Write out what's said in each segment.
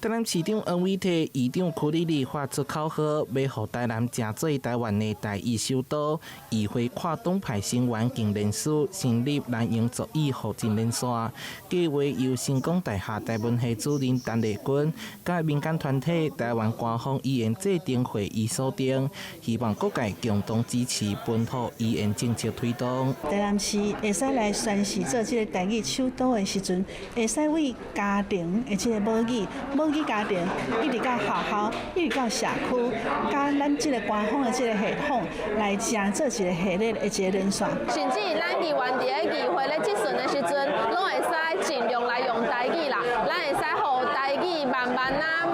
台南市長黃偉哲、議長柯立立發出口號，欲予台南成做台灣的台語首都。議會跨黨派成員竟聯署成立南洋族語復振連線，計劃由成功大學台文系主任陳麗君，佮民間團體台灣官方語言制定會議鎖定，希望各界共同支持本土語言政策推動。台南市會使來宣示做這個台語首都的時陣，會使為家庭的這個母語、母語家庭，一直到學校，一直到社區，佮咱這個官方的這個系統來成做一個系列的一個連線。甚至咱議員佇咧議會咧質詢的時陣，攏會使盡量來用台語啦。咱會使予台語慢慢啊，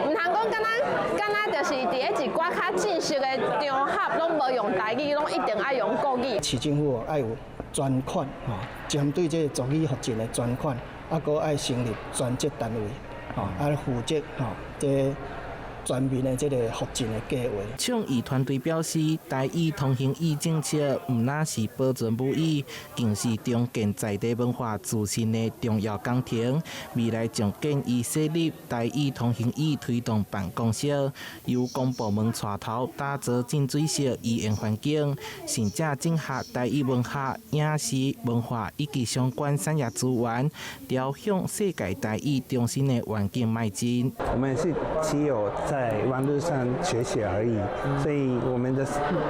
毋通講敢若敢若就是佇咧一寡較正式的場合，攏無用台語，攏一定愛用國語。市政府愛有專款吼，針對這個族語復振的專款，啊，閣愛成立專職單位，吼，啊負責吼這全面的這個復振的計劃。倡議團隊表示，台語通行語政策毋但是保存母語，更是重建在地文化自信的重要工程。未來將建議設立台語通行語推動辦公室，由公部門帶頭打造淨水式語言環境，甚至整合台語文學、影視文化以及相關產業資源，朝向世界台語中心的願景邁進。我們是只有在網絡上學習而已，所以我們的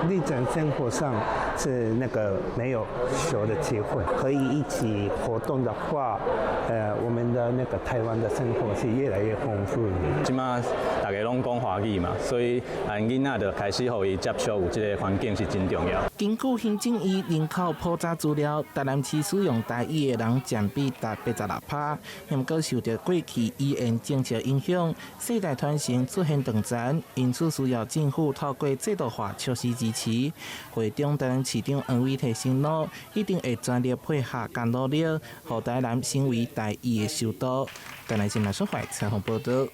日常生活上是那個沒有學的機會。可以一起活動的話，我們的那個台灣的生活是越來越豐富。這馬大家攏講華語嘛，所以𪜶囡仔就開始予伊接觸有這個環境是真重要。根據行政院人口普查資料，台南市使用台語的人佔比達86%，毋過受著過去語言政策影響，世代傳承出現斷層，因此需要政府透過制度化措施支持。會中台南市長黃偉哲承諾，一定會全力配合佮努力，予台南成為台語的首都。台南新聞採訪報道。